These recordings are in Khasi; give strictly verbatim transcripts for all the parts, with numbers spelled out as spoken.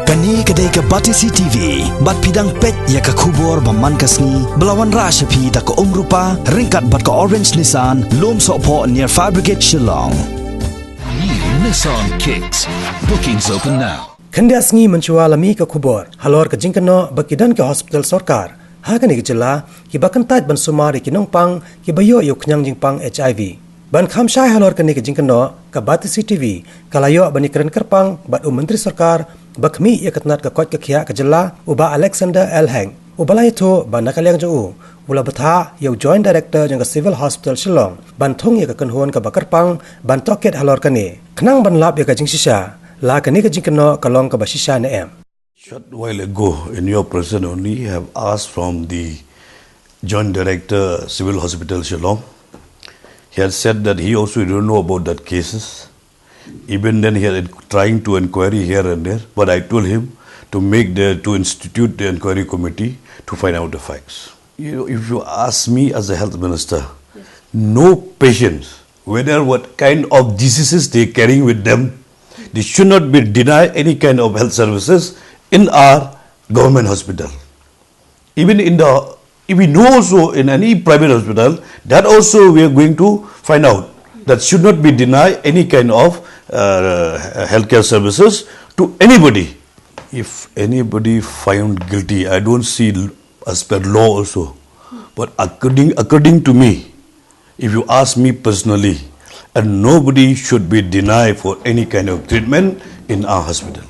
Kane ka dei ka Batesi T V, bad phi dang peit ïa ka khubor ba man ka sngi, ba la wanrah sha phi da ka Umrupa, ryngkat bad ka Orange Nissan, Lumsohphoh near Fire Brigade Shillong. New Nissan Kicks. Bookings open now. Khyndiat sngi mynshuwa la mih ka khubor halor ka jingkynnoh ba ki don ki hospital sorkar ha kane ka jylla kiba kyntait ban sumar ïa ki nongpang kiba ïoh ïa u khñiang jingpang H I V. Ban kham shai halor kane ka jingkynnoh, ka Batesi T V ka la ïoh ban ïakren kyrpang bad u Myntri Sorkar ba khmih ïa ka tnat ka koit ka khiah ka jylla, u Bah Alexander L Hek, uba la ïathuh ba na ka liang jong u, u la bthah ïa u Joint Director jong ka Civil Hospital Shillong ban thung ïa ka kynhun kaba kyrpang ban tohkit halor kane. Khnang ban lap ïa ka jingshisha, la kane ka jingkynnoh ka long kaba shisha ne em? Short while ago, in your presence only, I have asked from the Joint Director, Civil Hospital Shillong. He had said that he also didn't know about that cases. Even then, he had trying to inquiry here and there, but I told him to make the, to institute the inquiry committee to find out the facts. You know, if you ask me as a health minister, no patients, whether what kind of diseases they carrying with them, they should not be denied any kind of health services in our government hospital. Even in the, if we know also in any private hospital, that also we are going to find out. That should not be denied any kind of uh, healthcare services to anybody. If anybody found guilty, I don't see l- as per law also. But according according to me, if you ask me personally, and nobody should be denied for any kind of treatment in our hospital.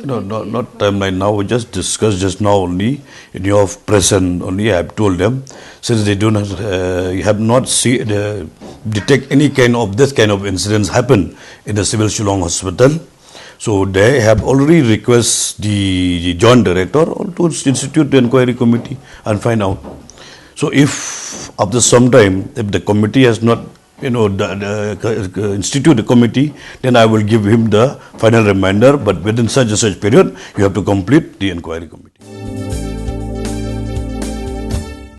No, no, not timeline now. We just discussed just now only in your presence only. I have told them, since they don't have, uh, have not see, uh, detect any kind of this kind of incidents happen in the Civil Shillong Hospital, so they have already request the, the joint director to institute the inquiry committee and find out. So if after some time, if the committee has not you know, the, the, uh, institute the committee, then I will give him the final reminder. But within such and such period, you have to complete the inquiry committee.